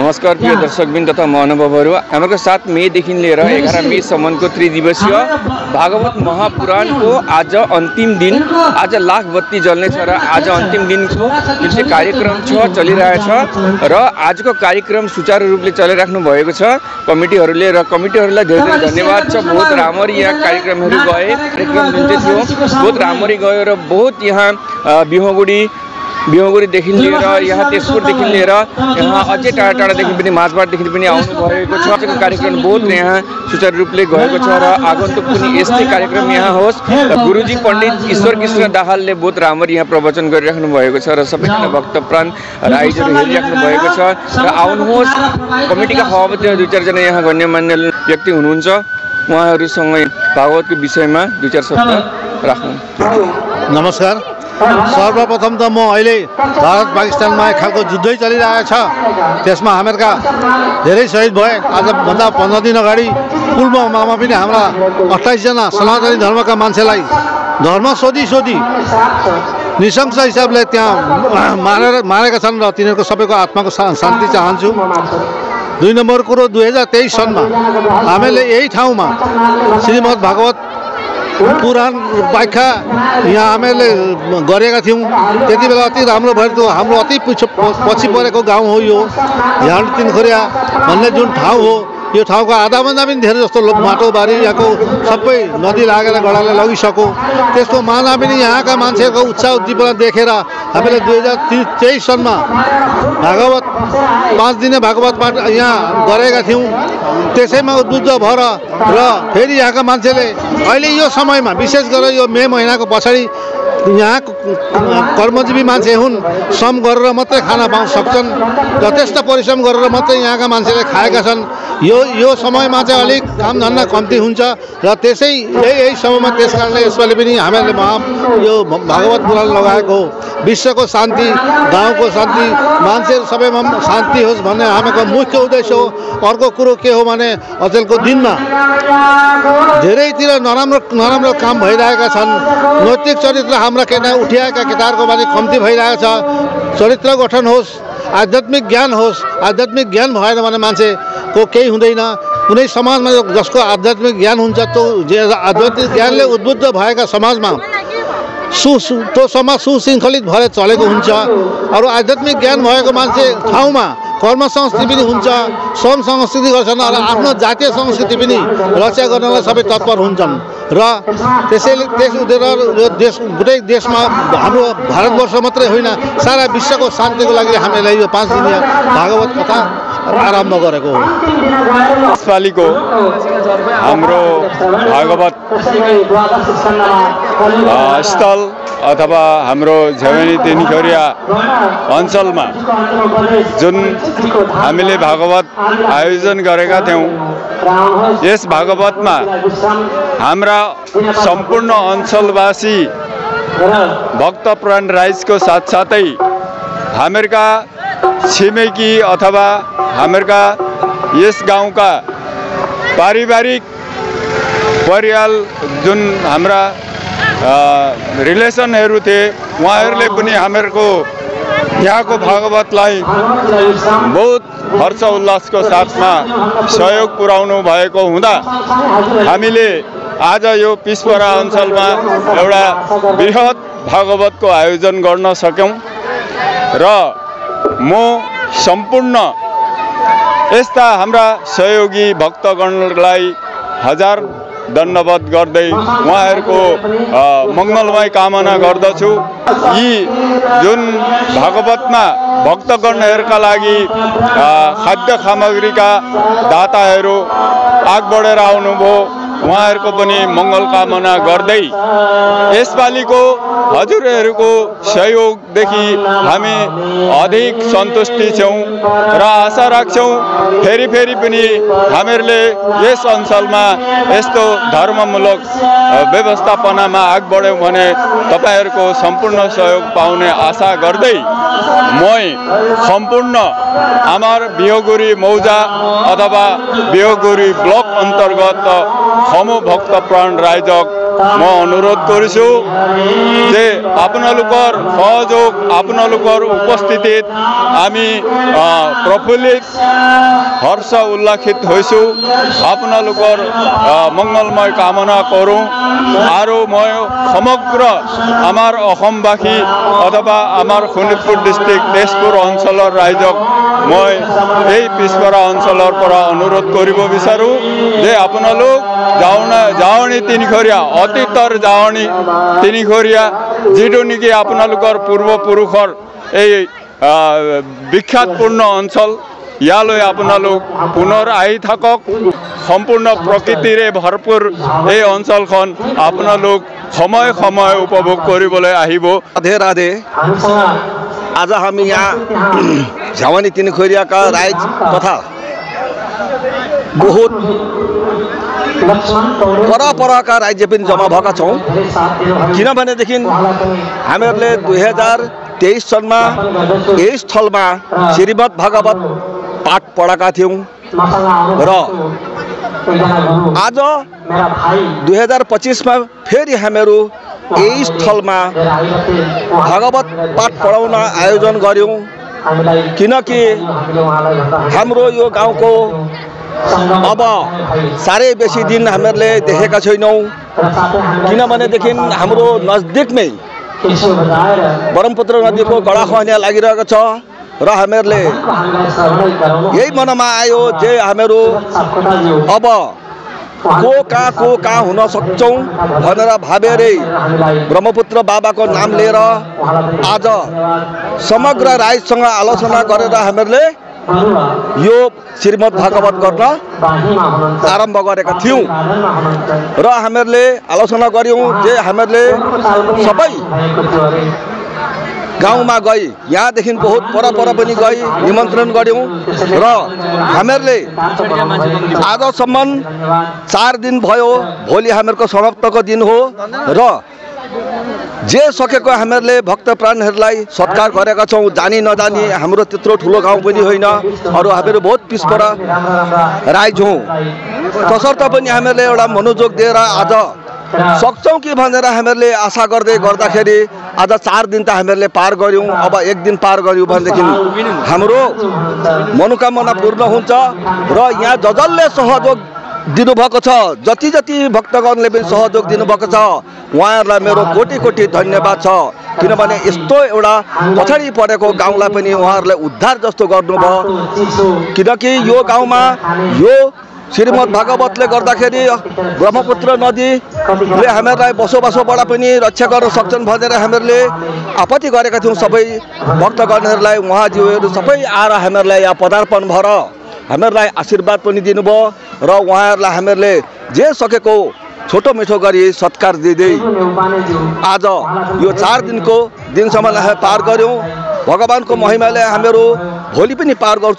नमस्कार प्रिय दर्शकबिन तथा महानुभावहरू, हाम्रो 7 मेदेखि लिएर 11 मेसम्मको त्रिदिवसीय भागवत महापुराणको आज अन्तिम दिन, आज लाख बत्ती जल्नेछ र आज अन्तिम दिनको जुन चाहिँ कार्यक्रम छ चलिरहेछ र आजको कार्यक्रम सुचारू रूपले चलिराख्नु भएको छ कमिटीहरूले र कमिटीहरूलाई धेरै धेरै धन्यवाद छ। बहुत राम्ररी यहाँ कार्यक्रमहरू गए, कार्यक्रम जुन चाहिँ थियो बहुत राम्ररी गयो र बहुत यहाँ बिहोगुडीदेखि लिएर यहाँ तेजपुरदेखि लिएर यहाँ अझै टाढा टाढादेखि पनि माझबाटदेखि पनि आउनु भएको छ। आजको कार्यक्रम बहुत यहाँ सुचारू रूपले गएको छ र आगन्तुक पनि यस्तै कार्यक्रम यहाँ होस्। गुरुजी पण्डित ईश्वर कृष्ण दाहालले बहुत राम्ररी यहाँ प्रवचन गरिराख्नु भएको छ र सबैजना भक्तप्राण राईजहरू हेरिराख्नु भएको छ र आउनुहोस्। कमिटीका सभापति 2-4 जना यहाँ गण्यमान्य व्यक्ति हुनुहुन्छ, उहाँहरूसँग भागवतको विषयमा 2-4 शब्द राख्नु। नमस्कार। सर्वप्रथम त म अहिले भारत पाकिस्तानमा एक खालको जुद्धै चलिरहेको छ, त्यसमा हामीहरूका धेरै शहीद भए। आजभन्दा 15 दिन अगाडि पुलवामामा पनि हाम्रा 28 जना सनातनी धर्मका मान्छेलाई धर्म सोधी निशंस हिसाबले त्यहाँ मारेका छन् र तिनीहरूको सबैको आत्माको शान्ति चाहन्छु। 2 नम्बर कुरो 2023 सनमा हामीले यही ठाउँमा श्रीमद् भागवत पुराण व्याख्या यहाँ हामीले गरेका थियौँ। त्यति बेला अति राम्रो भयो। त्यो हाम्रो अति पछि परेको गाउँ हो यो झाड तिनखोरिया भन्ने जुन ठाउँ हो। यो ठाउँको आधाभन्दा पनि धेरै जस्तो माटोबारी यहाँको सबै नदी लागेर गडाले लगिसक्यो। त्यसको माना पनि यहाँका मान्छेहरूको उत्साह उद्दीपना देखेर हामीले 2023 सनमा भागवत 5 दिने भागवत पाठ यहाँ गरेका थियौँ। त्यसैमा उद्बुद्ध भएर र फेरि यहाँका मान्छेले अहिले यो समयमा विशेष गरेर यो मे महिनाको पछाडि यहाँ कर्मजीवी मान्छे हुन्, श्रम गरेर मात्रै खाना पाउन सक्छन्, यथेष्ट परिश्रम गरेर मात्रै यहाँका मान्छेले खाएका छन्। यो समयमा चाहिँ अलिक कामधन्दा कम्ती हुन्छ र त्यसै यही समयमा त्यस कारणले यसपालि पनि हामीले यो भागवत पुराण लगाएको हो। विश्वको शान्ति, गाउँको शान्ति, मान्छेहरू सबैमा शान्ति होस् भन्ने हामीको मुख्य उद्देश्य हो। अर्को कुरो के हो भने अचेलको दिनमा धेरैतिर नराम्रो काम भइरहेका छन्। नैतिक चरित्र हाम्रा उठिएका केटाहरूको बारे कम्ती भइरहेको छ। चरित्र गठन होस्, आध्यात्मिक ज्ञान होस्। आध्यात्मिक ज्ञान भएन भने मान्छेको केही हुँदैन। कुनै समाजमा जसको आध्यात्मिक ज्ञान हुन्छ त्यो आध्यात्मिक ज्ञानले उद्बुद्ध भएका समाजमा त्यो समाज सुशृङ्खलित भएर चलेको हुन्छ। अरू आध्यात्मिक ज्ञान भएको मान्छे ठाउँमा कर्म संस्कृति पनि हुन्छ, श्रम संस्कृति गर्छन् र आफ्नो जातीय संस्कृति पनि रक्षा गर्नलाई सबै तत्पर हुन्छन्। र त्यसैले यो गोटै देशमा हाम्रो भारतवर्ष मात्रै होइन सारा विश्वको शान्तिको लागि हामीले यो 5 दिने भागवत कथा आरम्भ गरेको हो। यसपालिको हाम्रो भागवत स्थल अथवा हाम्रो झवेनी तिनखोरिया अञ्चलमा जुन हामीले भागवत आयोजन गरेका थियौँ, यस भागवतमा हाम्रा सम्पूर्ण अञ्चलवासी भक्तप्राण राईजको साथसाथै हामीहरूका छिमेकी अथवा हामीहरूका यस गाउँका पारिवारिक परिवार जुन हाम्रा रिलेसनहरू थिए, उहाँहरूले पनि हामीहरूको यहाँको भागवतलाई बहुत हर्ष उल्लासको साथमा सहयोग पुर्याउनु भएको हुँदा हामीले आज यो पिछपरा अञ्चलमा एउटा बृहत भागवतको आयोजन गर्न सक्यौँ र म सम्पूर्ण यस्ता हाम्रा सहयोगी भक्तगणलाई हजार धन्यवाद गर्दै उहाँहरूको मङ्गलमय कामना गर्दछु। यी जुन भागवतमा भक्तगणहरूका लागि खाद्य सामग्रीका दाताहरू आग बढेर आउनुभयो, उहाँहरूको पनि मङ्गल कामना गर्दै यसपालिको हजुरहरूको सहयोगदेखि हामी अधिक सन्तुष्टि छौँ र आशा राख्छौँ फेरि पनि हामीहरूले यस अञ्चलमा यस्तो धर्ममूलक व्यवस्थापनामा आग बढ्यौँ भने तपाईँहरूको सम्पूर्ण सहयोग पाउने आशा गर्दै म सम्पूर्ण हाम्रो बिहोगुरी मौजा अथवा बिहोगुरी ब्लक अन्तर्गत खमु भक्तप्राण राईजक म अनुरोध गरिछु जे आपनालोকৰ सहयोग आपनालोকৰ उपस्थितित আমি प्रफुल्लित हर्ष उल्लासित হৈছো आपनालोকৰ मंगलमय कामना करूँ আৰু মই সমগ্ৰ আমাৰ অসমবাসী অথবা আমাৰ শোণিতপুৰ ডিস্ট্ৰিক্ট তেজপুৰ অঞ্চলৰ ৰাইজক মই এই পিছপৰা অঞ্চলৰ পৰা অনুৰোধ কৰিব বিচাৰো যে আপোনালোক জাৱনী তিনিখৰীয়া অতীতৰ জাৱনী তিনিখৰীয়া যিটো নেকি আপোনালোকৰ পূৰ্বপুৰুষৰ এই বিখ্যাতপূৰ্ণ অঞ্চল ইয়ালৈ আপোনালোক পুনৰ আহি থাকক সম্পূৰ্ণ প্ৰকৃতিৰে ভৰপুৰ এই অঞ্চলখন আপোনালোক সময় সময় উপভোগ কৰিবলৈ আহিব। राधे राधे। आज हामी यहाँ झावानी तिनखोरियाका राइज तथा बहुत परका राज्य पनि जम्मा भएका छौँ किनभनेदेखि हामीहरूले 2023 सालमा यही स्थलमा श्रीमद् भागवत पाठ पढेका थियौँ र आज 2025 में फेरि हामीहरू यही स्थलमा भागवत पाठ पढाउन आयोजन गर्यौं किनकि हाम्रो यो गाउँको अब साह्रै बेसी दिन हामीहरूले देखेका छैनौं किनभनेदेखि हाम्रो नजदिकमै ब्रह्मपुत्र नदीको गडाखहनिया लागिरहेको छ र हामीहरूले यही मनमा आयो जे हामीहरू अब को कहाँ हुन सक्छौं भनेर भाबेरै ब्रह्मपुत्र बाबाको नाम लिएर आज समग्र राइजसँग आलोचना गरेर हामीहरूले यो श्रीमद् भागवत गर्न आरम्भ गरेका थियौं र हामीहरूले आलोचना गर्यौं जे हामीहरूले सबै गाउँमा गई यहाँदेखि बहुत पर पनि गई निमन्त्रण गर्यौं र हामीहरूले आजसम्म 4 दिन भयो भोलि हामीहरूको समाप्तको दिन हो र जे सकेको हामीहरूले भक्त प्राणहरूलाई सत्कार गरेका छौं जानी नजानी हाम्रो त्यत्रो ठुलो गाउँ पनि होइन अरु हामीहरू बहुत पिछपर राइज हौं तसर्थ पनि हामीहरूले एउटा मनोयोग दिएर आज सक्छौं कि भनेर हामीहरूले आशा गर्दाखेरि आज 4 दिन त हामीहरूले पार गर्यौं अब 1 दिन पार गर्यौं भनेदेखि हाम्रो मनोकामना पूर्ण हुन्छ र यहाँ जजले सहयोग दिनुभएको छ जति भक्तगणले पनि सहयोग दिनुभएको छ उहाँहरूलाई मेरो कोटी धन्यवाद छ किनभने यस्तो एउटा पछाडी परेको गाउँलाई पनि उहाँहरूले उद्धार जस्तो गर्नुभयो किनकि यो गाउँमा यो श्रीमद् भागवतले गर्दाखेरि ब्रह्मपुत्र नदीले हामीहरूलाई बसोबासोबाट पनि रक्षा गर्न सक्छन् भनेर हामीहरूले आपत्ति गरेका थियौं सबै भक्तगणहरूलाई उहाँज्यूहरू सबै आएर हामीहरूलाई यहाँ पदार्पण भएर हामीहरूलाई आशीर्वाद पनि दिनुभयो र उहाँहरूलाई हामीहरूले जे सकेको छोटो मिठो गरी सत्कार दिँदै आज यो 4 दिनको दिनसम्म पार गर्यौं भगवानको महिमाले हामीहरू भोलि पनि पार गर्छौं।